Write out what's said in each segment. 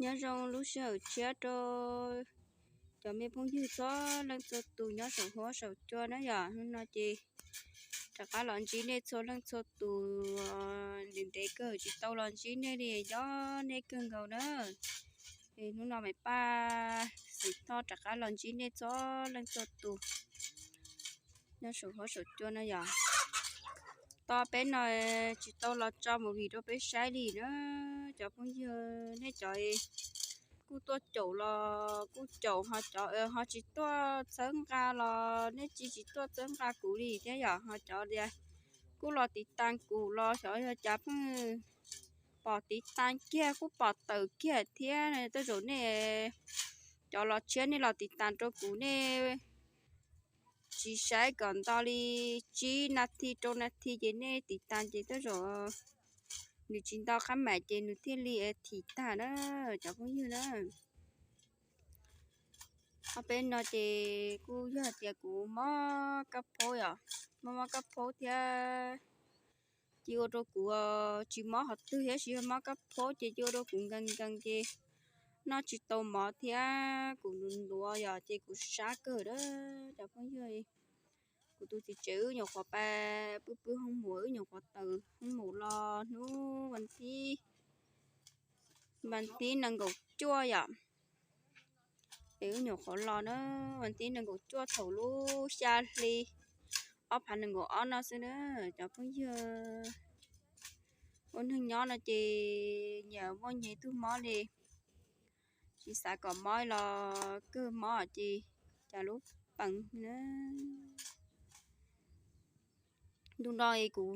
Nyob zoo lub sij hawm tshiab rau cov me phooj ywg txhua leej txhua tus nyob saum huab saum cua na yom. Hnub no ces rov qab los ntsib nej txhua leej txhua tus, ntev ntev kawg tsis tau los ntsib nej li, nco nej kawg nkaus na. Es hnub no Maiv Paj Xeem Thoj rov qab los ntsib nej txhua leej txhua tus nyob saum huab saum cua no yom. Tau peb no tsis tau los tso movie rau peb saib li na. Cov phooj ywg nej cov kuj tuaj caum los kuj caum, ho cov ho tsis tuaj txhawb nqa los nej tsis tsis tuaj txhawb nqa kuv li thiab yom. Ho cov tias kuj los tiv tas kuv los xyov yog cas pheej pom tiv tas kiag kuj pom tawm kiag thiab. Tej zaum nej cov los tshiab nej los tiv tas rau kuv, nej tsis saib kom nto li tsib nas this rau nas this ces nej tiv tas ces tej zaum nws tsis nto qab mam ces nws thiaj li thim tag na cov phooj ywg na. Ob peb no ces kuj yog tias kuv mob kab phaub yom, mob mob kab phaub thiab ces ua rau kuv tsis mob qhov twg thiab, tsis yog mob kab phaub ces ua rau kuv nkees nkees ces noj tsis tau mov thiab kuv ntuav ntuav yom, ces kuv sab kawg a cov phooj ywg. Kuv tus txiv tsev wb nyuam qhuav pais pw pw hoob mum, wb nyuam qhuav tawm hoob mum los hnub vas thib, vas thib nees nkaum cuaj yom. Es wb nyuam qhuav los na, vas thib nees nkaum cuaj thaum lub xya hli ob phav nees nkaum ob no xwb na cov phooj ywg. Ua neeg nyob no ces nyiam muaj nyias tug mob li, tsis xav kom mob los kawg mob ces cas lub peev na. Ntu no es kuv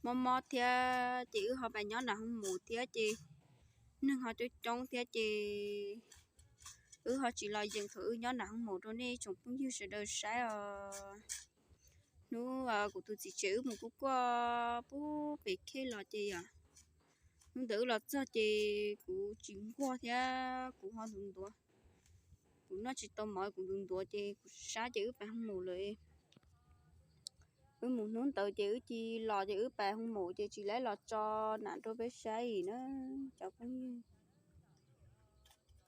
mob mob thiab ces wb ho pais nyob nram hoob mum thiab ces neeg ho coob coob thiab ces wb ho tsis los yees thaum wb nyob nram hoob mum rau nej tsoom phooj ywg sawv daws saib os. Hnub kuv tus txiv tsev wb mus kuaj kuaj pub pem khej los ces yom, hnub ntawd wb los txog ces kuv tsis nquag thiab kuv ho ntuav ntuav, kuv noj tsis tau mov kuv ntuav ntuav ces kuv sab ces wb pais hoob mum lawm. Wb mus hnub ntawd ces wb cia li los ces wb pais hoob mum ces tsis laib los tso nam rau peb saib na cov phooj ywg.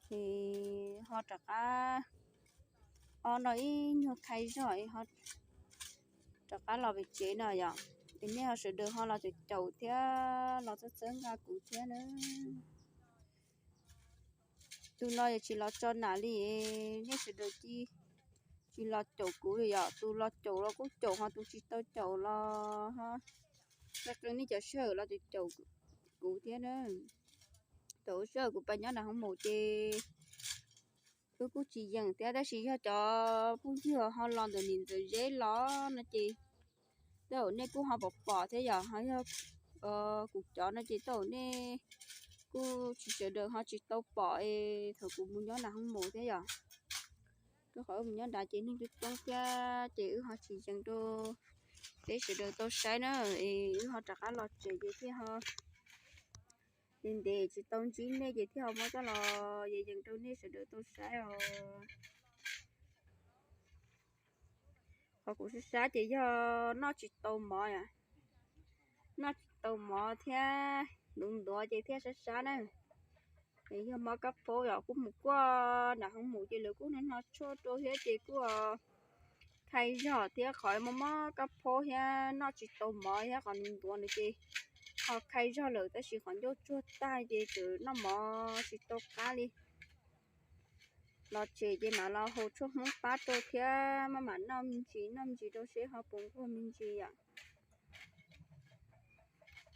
Ces ho rov qab, ob no ib nyuag khai zog, rov qab los pem tsev no yom, es nej ho sawv daws ho los caum caum thiab los txhawb txhawb nqa kuv thiab na. Tus no yog tsis los tso nam li, nej sawv daws cia li tsis los caum kuv li yom. Tus los caum los kuj caum, ho tus tsis tau caum los ho qee qee nej cov sij hawm los caum caum kuv thiab na. Thaum sij hawm kuv pais nyob nram hoob mum ces wb kuj tsis yees thiab, tab sis yog cov phooj ywg ho los ntawm niam ntawm zeb los no ces tej zaum nej kuj ho pom pom thiab yom. Ho yog kuv cov no ces tej zaum nej kuj tsis sawv daws ho tsis tau pom es thaum kuv mus nyob nram hoob mum thiab yom. Rau qhov wb mus nyob nrad ces neeg coob coob thiab ces wb ho tsis yees rau peb sawv daws tau saib na, es wb ho rov qab los tsev ces thiaj ho ntev ntev tsis tau ntsib nej ces thiaj ho muab coj los yees yees rau nej sawv daws tau saib os. Qhov kuv sab sab ces yog noj tsis tau mov, noj tsis tau mov thiab ntuav ntuav ces thiaj sab sab na. Es yog mob kab phaub yom, kuj mus kuaj nram hoob mum ces lawv kuj hno hno tshuaj rau thiab ces kuj khai zog thiab, qhov mob mob kab phaub thiab noj tsis tau mov thiab qhov ntuav ntuav no ces ho khai zog lawm, tab sis qhov ncauj tsuag tag ces tseem noj mov tsis tau qab li. Los tsev ces mam los haus tshuaj Hmoob pab rau thiab maj mam noj me ntsis noj me ntsis rau seb ho puas nquag me ntsis yom.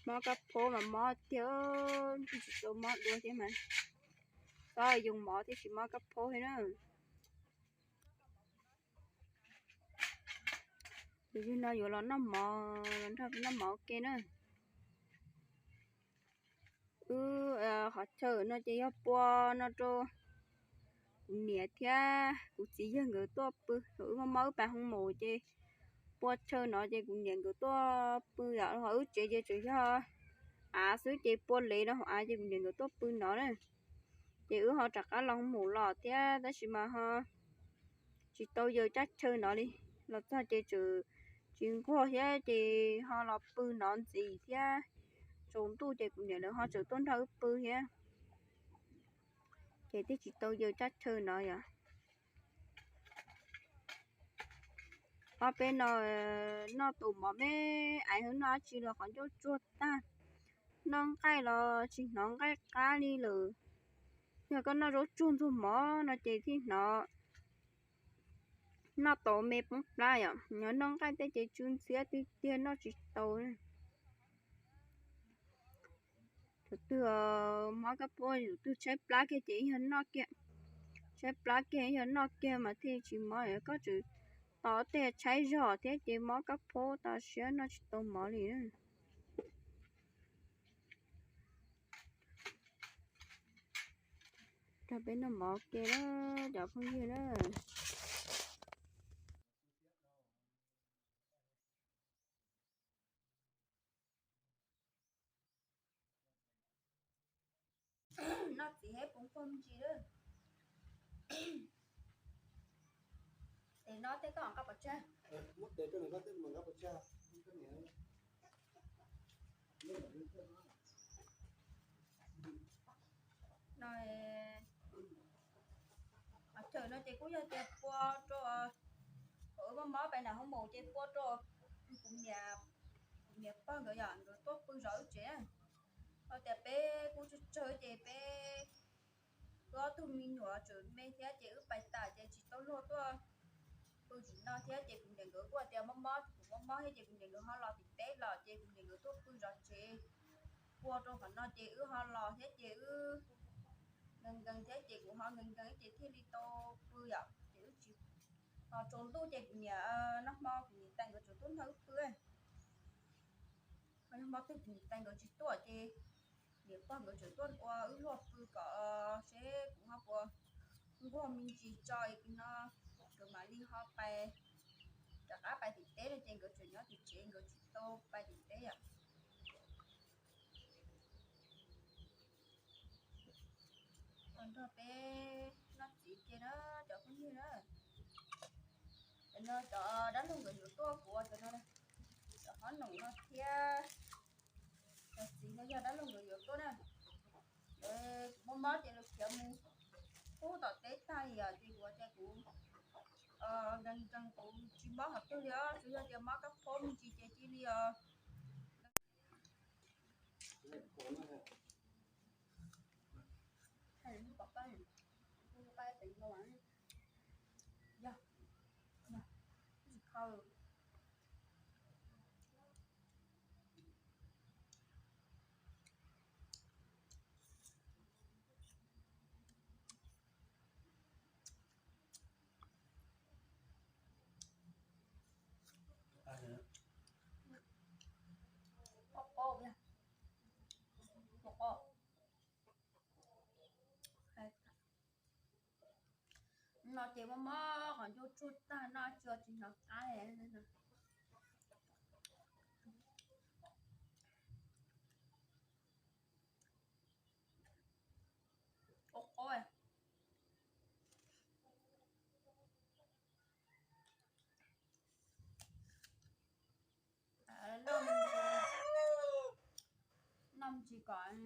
Mob kab phaub mas mob tiag, tsis tau mob dua thiab mas, txhob yoo mov thiab tsis mob kab phaub thiab na. Tus yawg no yuav los noj mov, los nrog noj mov ua ke na. Wb qhov chaw no ces yog pua no rau kuv niam thiab kuv txiv yawg nkawd tuaj pw. Thaum wb mob mob wb pais hoo maum ces pua chaw no ces kuv niam nkawd tuaj pw yom. Ho wb tsev ces tseem yog av xwb ces pua lev rau hauv av ces kuv niam nkawd tuaj pw no na. Ces wb ho rov qab los hoo maum los thiab tab sis mas ho tsis tau yaws tsab chaw no li. Los txog ces tseem tsis nquag thiab ces ho los pw no ntxiv thiab. Tsaus ntuj ces kuv niam lawv ho tseem tuaj nrog wb pw thiab. Ces twb tsis tau yawg tsab chaw no yom. Ob peb no noj tus mov me, ais hwv noj dab tsi los qhov ncauj tsuag tag. Noj nqaij los tsis hnov nqaij qab li lawm. Yog koj noj zaub tsuag ntxuag mov no ces thiaj hnov. Noj tau me poob plab yom, nyob noj nqaij tej ces tsw ntxhiab tiag tiag noj tsis tau. Tus twg mob kab phob, tus twg tshaib plab kiag ces ib yog noj kiag, tshaib plab kiag ib yog noj kiag mas thiaj tsis mob. Koj tseem tos tej tshaib zog thiab ces mob kab phob tas siab noj tsis tau mov li. Rau peb noj mov ke na cov phooj ywg na. Noj txiv hab poob pog me ntsis lawm. Tes no tej koj nqa pov tseg. No, qhov chaw no ces kuj yog tias pua rau, thaum wb mob mob pais nram hoob maum ces pua rau kuv niam, kuv niam pog nkawd yom, nkawd tuaj pw zov wb tsev. Ho tias peb kuj tsawg tsawg ces peb, wb ob tug me nyuam tseem me thiab ces wb pais tas ces tsis tau luag tuaj pw tim no thiab ces kuv niam nkawd kuj tias mob mob, kuv mob mob thiab ces kuv niam nkawd ho los tim teb los ces kuv niam nkawd tuaj pw zov tsev. Pua rau qhov no ces wb ho los thiab ces wb nkees nkees thiab ces kuv ho nkees nkees ces thiaj li tau pw yom, ces wb tsis, ho tsaus ntuj ces kuv niam, nag hmo kuv niam tais nkawd tseem tuaj nrog wb pw. Ho nag hmo twg kuv niam tais nkawd tsis tuaj ces niam pog nkawd tseem tuaj ua wb luag pw kom seb kuv ho puas nquag me ntsis tso es no nkawd mam li ho pais, rov qab pais tim teb no ces nkawd tseem nyob tim tsev nkawd tsis tau pais tim teb yom. Nrog peb noj txiv ke na cov phooj ywg na. Cov no cov dab laug nkawd yuav tuaj kuv ua cov no, cov hob noom no thiab cov txiv no yog dab laug nkawd yuav tuaj na. Kuv mob mob ces lawv khiav mus pub tom teb tag yom, ces kuv tias kuv nkees nkees kuv tsis mob qhov twg li os, tsuas yog tias mob kab phob me ntsis ces cia li os. No ces mob mob qhov ncauj tsuag tag, noj tsis tsis hnov qab li. Ua qub, noj me ntsis kom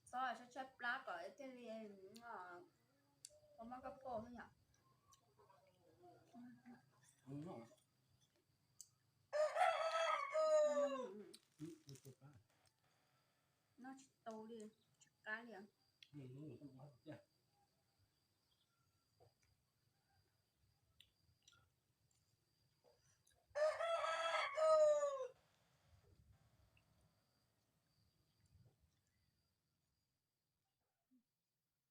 txhob tshaib tshaib plab kom thiaj li tau mob kab phob yom. Noj tsis tau li, tsis qab li.